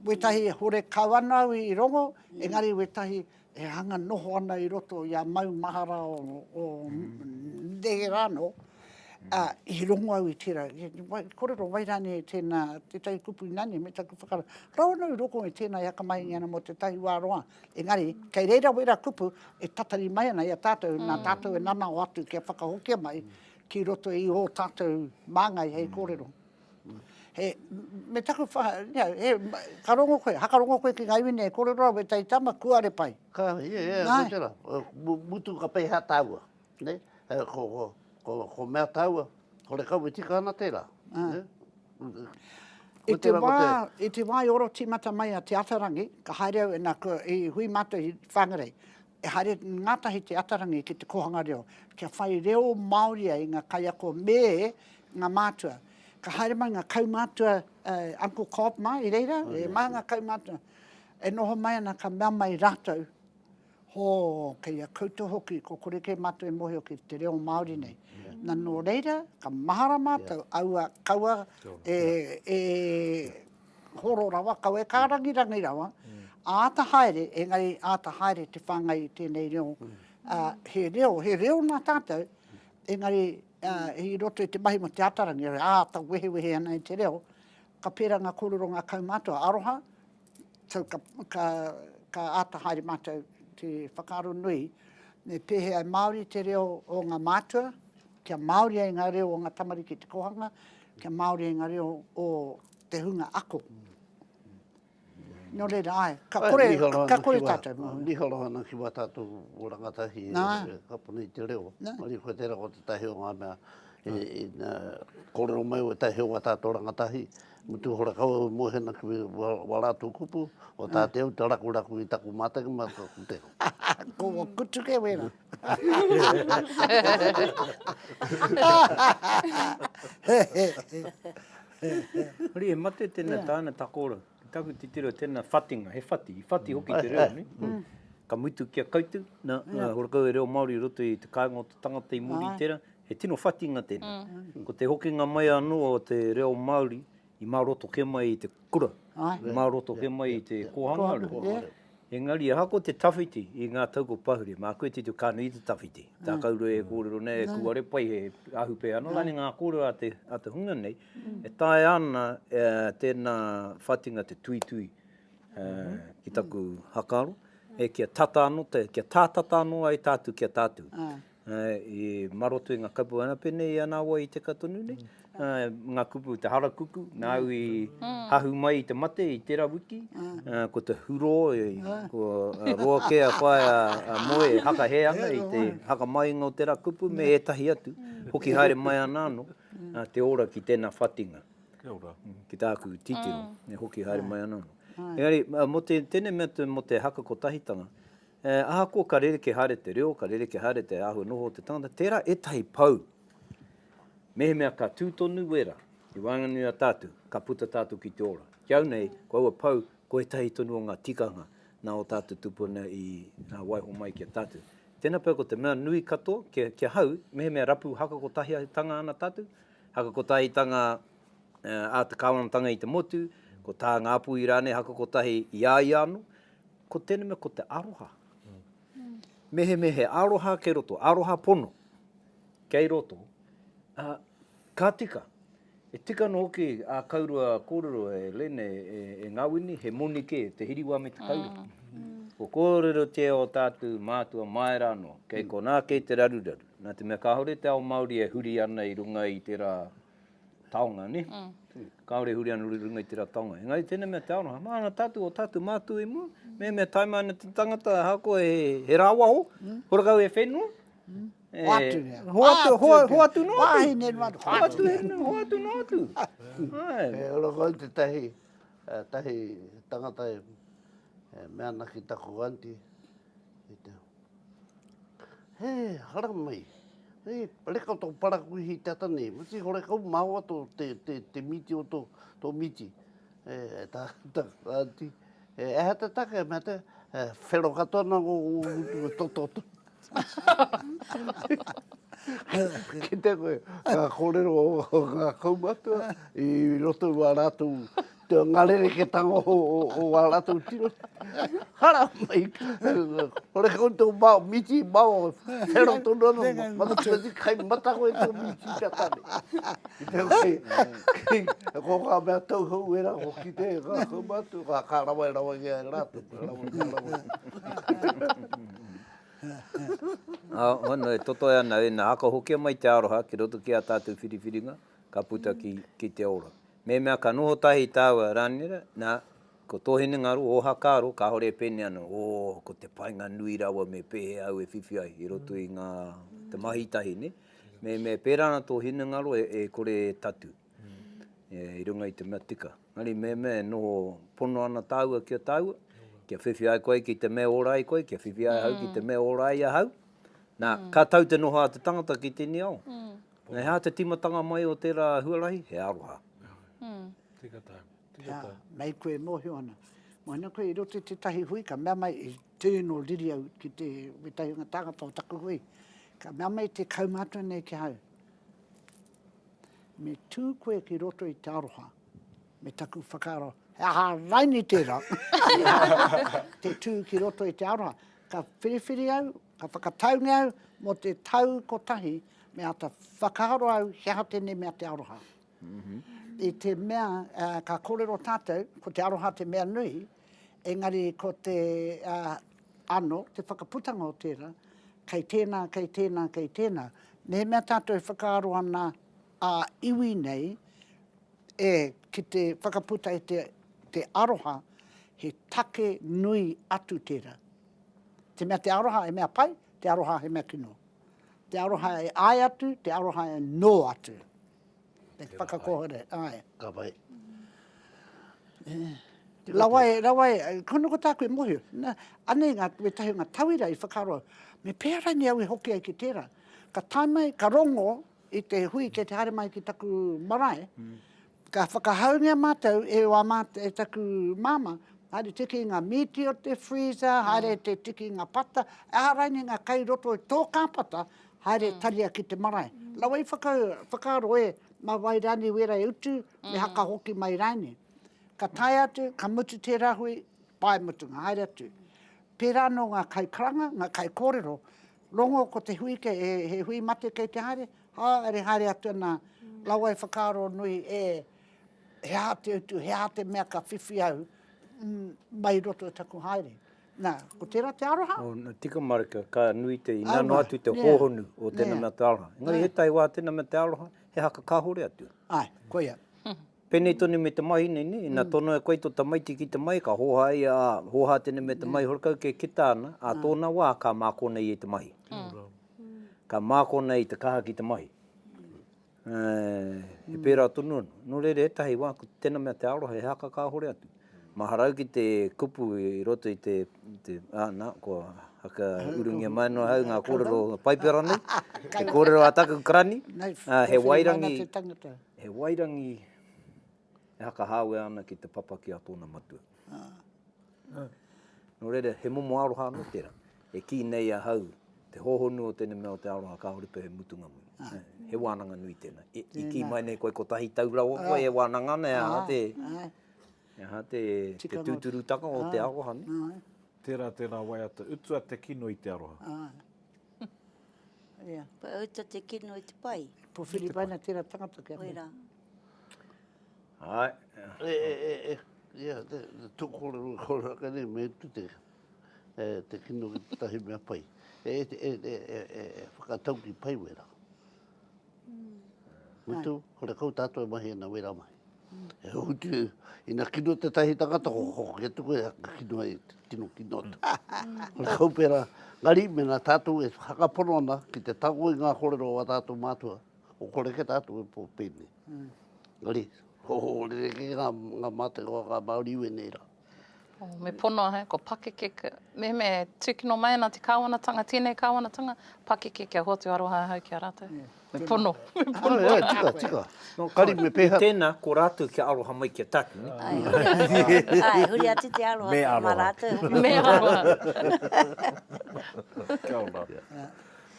wētahi horekau ana au i rongo, engari wētahi e hanga noho ana i roto i a maumahara o, o neherā anō. Ā, i rongo au i tērā, i kōrero wai rānei tēnā, tētahi kupu nani me taku whakaaro, rawa anō i roko i tēnā e hakamahingia ana mō tētahi wā roa. Engari, kei reira wērā kupu e tatari mai ana i a tātou, nā tātou e nanao atu kia whakahokia mai ki roto i ō tātou māngai hei kōrero. He, me taku wha, you know, he, ka rongo koe, hakarongo koe ki ngā iwi nei, e kōrero rā wētahi tama, kuare pai. Ka, yeah, yeah, Nā. ko tērā, mutu ka pēhea tāua, nē? Ko, ko, ko, ko mea tāua, horekau e tika ana tērā, nē? I te wā, i te wā i oro tīmata mai a Te Atarangi, ka haere au, nā, ko, i hui mātou i Whangarei, e haere ngātahi Te Atarangi ki te kōhanga reo, kia whai reo Māori ai ngā kaiako me ngā mātua. Ka haere mai ngā kaumātua, uh, Uncle Cobb mā i reira, e maha ngā kaumātua, e noho mai ana ka mea mai rātou, Hō, kei a koutou hoki, ko kore kē mātou e mōhio ki te reo Māori nei. Na, nō reira, ka mahara mātou, aua, kaua e, e horo rawa, kaua e kārangirangi rawa, āta haere, engari āta haere te whāngai i tēnei reo. Ā, he reo, he reo nā tātou, engari ā, i roto i te mahi mō Te Ataarangi, āta wehewehe ana i te reo, ka pērā ngā kōrero ngā kaumātua, aroha, So ka, ka, ka āta haere mātou te whakaaro nui, me pēhea e Māori te reo o ngā mātua, kia Māori ai ngā reo o ngā tamariki i te kōhanga, kia Māori ai ngā reo o te hunga ako. Nō reira, āe, ka kore, ka kore tātou mō. Miharo ana ki wā tātou rangatahi e kapo nei te reo. Engari koe tērā ko tētahi o ngā mea i kōrero mai o ētahi o wā tātou rangatahi, Mutu hora kau au e moe ana ki wa ratou kupu, o ta te au te rakuraku i taku mataki ma taku teko. Ko wa kutu ke wera. Hori, he mate tena tana takora. Ki taku titiro tena whatinga, he whati, i whati hoki te reo, ne? Ka mutu ki a koutou, na, hora kau e reo Māori i roto i te kāinga o te tangata i muri i tera, He tino whatinga tēnei. Ko te hokinga mai anō o te reo Māori i mā roto kē mai i te kura, i mā roto kē mai i te kōhanga reo. Engari ahakoa te tawhiti i ngā tau ko pahure, māku e titiro ka nui te tawhiti. Tā kaurua e kōrero nei, e kūare pai, he ahupeha anō rānei ngā kōrero a te, a te hunga nei, e taea ana tēnā whatinga te tuitui ki taku hakaaro, e kia tata anō te, kia tātata anō ai tātou ki a tātou. I maroto i nga kapu ana penei i ana awa i teka tonu nei, nga kupu te harakuku, nāu i hahu mai i te mate i tera wiki, ko te huro, ko roa ke a whaea a Moe e hakahe ana i te hakamainga o tera kupu me etahi atu, hoki haere mai ana ano te ora ki tena whatinga. Kia ora. Ki tāku titiro, e hoki haere mai ana ano. Engari, mo te, tenei mea mo te haka kotahitanga, Ahakoa ka rerekē haere te reo, ka rerekē haere te āhua noho o te tangata, tērā ētahi pou, mehemea ka tū tonu wērā i waenganui i a tātou, ka puta tātou ki te ora. Ki au nei, ko aua pou, ko ētahi tonu o ngā tikanga nā ō tātou tūpuna i waiho mai ki a tātou. Tēnā pea ko te mea nui katoa ki, ki ahau, mehemea rapu hakakotahitanga ana tātou, hakakotahitanga a te kāwanatanga i te motu, ko tā Ngāpuhi rānei hakakotahi i a ia anō, Ko tēnei mea ko te aroha. Mehemea he aroha kei roto, aroha pono kei roto, ā, ka tika. E tika anō hoki ā kaurua kōrero e Len, e, e Ngawini, he moni kē te hiriwa me te kaura. Ko kōrerotia o tātou mātua māera anō, kei konā kei te raruraru. Nā te mea kāore te ao Māori e huri ana i runga i tērā taonga, nē? Kāore e huri ana i runga i tērā taonga. Engari tēnei mea te aroha, māna tātou, o tātou mātua i mua, mehemea tae mai ana te tangata, ahakoa he, he rāwaho, horakau he whenua, e, Hoatu rea. Hoatu, hoa, hoatu noa atu. Wāhine noa atu. Hoatu, hoatu noa atu. Āe. E ora kau tētahi, tahi tangata e, e mea ana ki taku aunty, i te, He, haramai. He, reka tō parakuihi te ata nei. Mati horekau māoa tō te, te, te mīti o tō, tō mīti. E, tā, tā, aunty. E, aha te take, mea te, e, whero katoa ana ngō ngō ngutu e toto atu. Kite koe, ngā kōrero o ngā kaumātua i roto i wā rātou. te ngā rereketanga o, o, o ā rātou tiro. Hara mai, kore kau tō mao, miti mao, whero tonu ana, mata kai mata koe tō miti kia tane. I te kai, kai, ko ngā mea tauhou era, ko kite, ngā kaumātua, ka, ka rawa e rawa ki a rātou, ka rawa, ka rawa. Ā, e totoe ana ēnā, haka hokia mai te aroha ki roto ki ā tātou whiriwhiringa, ka puta ki, ki te ora. Mehemea ka noho tahi tāua, Rānera, nā, ko tō hinengaro, ō hakaaro, kāore e pēnei ana, ō, ko te painga nui rawa me pēhea au e whiwhi ai i roto i ngā, te mahi tahi, nē? Mehemea e pērā ana tō hinengaro, e, e kore e tatū, e, i runga i te mea tika. Engari mehemea e noho pono ana tāua ki a tāua, kia whiwhi ai koe ki te mea ora ai koe, kia whiwhi ai ahau ki te mea ora ai ahau, nā, ka tau te noho a te tangata ki tēnei ao. He aha te tīmatanga mai o tērā huarahi? He aroha. Tika tāu. Tika tāu. Mei koe e mōhio ana. Mōhio koe i roto i tētahi hui, ka mea mai, i tino riri au ki te wētahi o ngā tāngata o taku hui, ka mea mai te kaumātua nei ki ahau, Me tū koe ki roto i te aroha, me taku whakaaro, he aha raini tērā? Te tū ki roto i te aroha. Ka whiriwhiri au, ka whakataungia au mō te tau kotahi, me āta whakaaro au he aha tēnei mea te aroha. I te mea ka kōrero tātou, ko te aroha te mea nui, engari ko te ano, te whakaputanga o tērā, kei tēnā, kei tēnā, kei tēnā. Mehemea tātou e whakaaro ana ā-iwi nei, e, ki te whakaputa i te, te aroha, he take nui atu tērā. Te mea te aroha he mea pai, te aroha he mea kino. Te aroha e āe atu, te aroha e nō atu. Te whakakohere, āe. Ka pai. Rawa e, rawa e, kono ko tāku e mōhio. Na, anei ngā, wētahi o ngā tauira i whakaaro, me pēhea raini au e hoki ai ki tērā. Ka tae mai, ka rongo i te hui kei te haere mai ki taku marae, Ka whakahaungia mātou e wā mātou, e taku māmā, haere tiki i ngā mīti o te freezer, haere te tiki i ngā pata, aha raini ngā kai roto i tō kāpata, haere taria ki te marae. Rawa i whaka, whakaaro e, mā wai rānei wērā e utu, me haka hoki mai rānei. Ka tae atu, ka mutu tērā hui, pae mutunga, haere atu. Pērā anō ngā kaikaranga, ngā kaikōrero, rongo ko te hui kei, he, he hui mate kei te haere, Haere, haere atu ana, rawa e whakaaro nui, e, he aha te utu, he aha te mea ka whiwhi au mai i roto i taku haere. Nā, ko tērā te aroha. Oh, tika marika, ka nui te, inā noa atu te hōhonu o tēnā mea te aroha. Engari ētahi wā tēnā mea te aroha, he haka kāhore atu. Āe, koia. Pēnei tonu me te mahi nei, nē, ina tonoa e koe tō tamaiti ki te mahi, ka hōhā ia, ā, hōhā tēnei mea te mahi horekau kei kita ana, ā tōna wā ka mākona ia i te mahi. Ka mākona i te kaha ki te mahi. He pērā tonu anō. Nō reira, ētahi wā, ko tēnā mea te aroha, he haka kāhore atu. Maharau ki te kupu i roto i te, te ā, nā, kua haka urungia mai anō ahau ngā kōrero Paipera nei, te kōrero a taku karani, ā, he wairangi, he wairangi e hakahāwea ana ki te papa ki a tōna matua. Nō reira, he momo aroha anō tērā. E kī nei ahau, te hōhonu o tēnei mea o te aroha kāore pea he mutunga mai. He wānanga nui tēnā. I, i kī mai nei koe kotahi tau rawa koe e wānanga ana, he aha te, he aha te, te tūturutanga o te aroha, ne? Tērā tērā waiata, utua te kino i te aroha. Utua te kino i te pai. Powhiri mai ana tērā tangata ki a koe. Koirā. Āe. E, e, e, e, ia, te, te tō kōrero, kōrero ake nei, me utu te, e, te kino ki tētahi mea pai. E, e, e, e, e, e, e whakatauki pai wera. Mutu, horekau tātou e mahi ana wera mahi. E utu, ina kino tētahi tangata, ko hoki atu koe, ka kino ai, tino kino atu. Horekau pērā, ngari, mēnā tātou e whakapono ana ki te tango i ngā kōrero o ā tātou mātua, Ko kore ke tātou e pō pēnei. Engari, ho ho rerekē ngā, ngā mātai o ngā Māori i wēnei rā. Oh, me pono ahau, ko pakeke, mehemea e tūkino mai ana te kāwanatanga, tēnei kāwanatanga, pakeke kia hoatu aroha ahau ki a rātou. Me pono, me pono. Ai, ai, tika, tika. No, Kari, me pēhea. Tēnā, ko rātou kia aroha mai ki a tātou, ne? Ai, huri atu, ai, huri atu te aroha Me aroha. mā rātou hoki. Me aroha. Kia ora.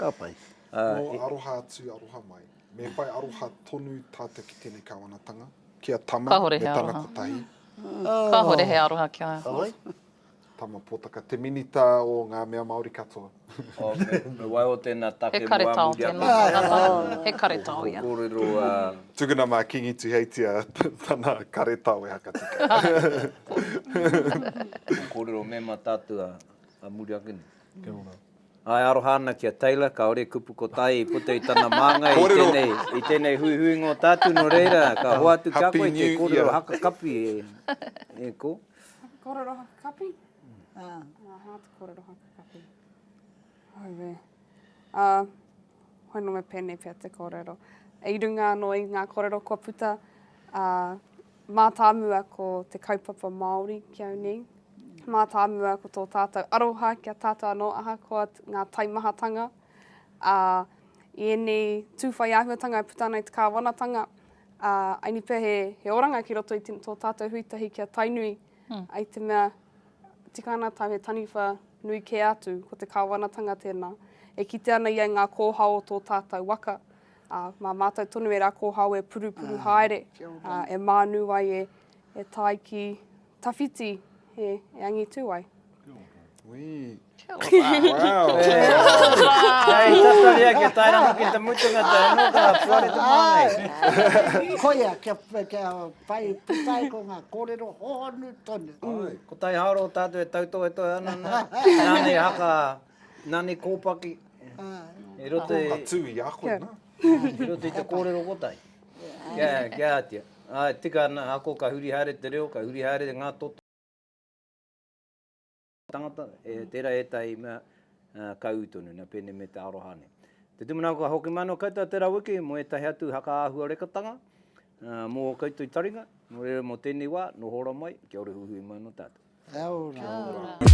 Ka pai. Nō aroha atu, aroha mai. Me whai aroha tonu tātou ki tēnei kāwanatanga, ki a Tama Kāore me he tana aroha. kotahi. Kāhore he aroha ki a ia. Tama Potaka, te minita o ngā mea Māori katoa. Oh, me, me waiho tēnā take He karetao tēnā tangata. He karetao ia. Ko kōrero a... Tukuna mā Kingi Tuheitia tana karetao e hakatika. Ko kōrero mema tātou a, a muri ake nei. Kia ora. Ae aroha ana ki a Taylor, kaore kupu kotahi i puta i tana māngai i tēnei, i tēnei huihuinga o tātou, nō reira, ka hoatu ki a koe te kōrero hakakapi e, e ko. Kōrero hakakapi? Ah. Aha, te kōrero hakakapi. Auē. Uh, hoi no me pēnei pea te kōrero. I runga anō i ngā kōrero kua puta, uh, Mātāmua ko te kaupapa Māori ki au nei. Mātāmua ko tō tātou aroha ki a tātou anō ahakoa ngā taimahatanga. Ā, i ēnei tū whai āhuatanga e puta ana i te kāwanatanga, ā, aini pea he, he oranga ki roto i te, tō tātou hui tahi ki a Tainui, mm. ai te mea tika ana tāu he taniwha nui kē atu, ko te kāwanatanga tēnā. E kite ana ia i ngā kōhao o tō tātou waka, Ā, mā mātou tonu ērā kōhao e purupuru haere, ā, e mānu ai, e, e tae ki tawhiti, e, e angitū ai. Wī. Kia ora. Wow. Hei tatari ake, tae rano ki te mutunga te anō ka puare te māngai. Koia, kia, kia whai puta ai ko ngā kōrero hohonu tonu. Ko tai haoro o tātou e tautohetohe ana nā, nāna i haka, nāna i kōpaki, I roto i... Ka tū i a koe, nā. I roto i te kōrero kotahi. Kia, kia atia. Āe, tika ana, ako ka huri haere te reo, ka huri haere ngā toto tangata, e, tērā ētahi mea ka ū tonu, nā pēnei me te aroha nei. Te tūmanako ka hoki mai anō koutou tērā wiki mō ētahi atu hakaāhuarekatanga mō ō koutou taringa, nō reira mō tēnei wā, noho ora mai, kia ora huihui mai anō tātou. Kia ora. Kia ora.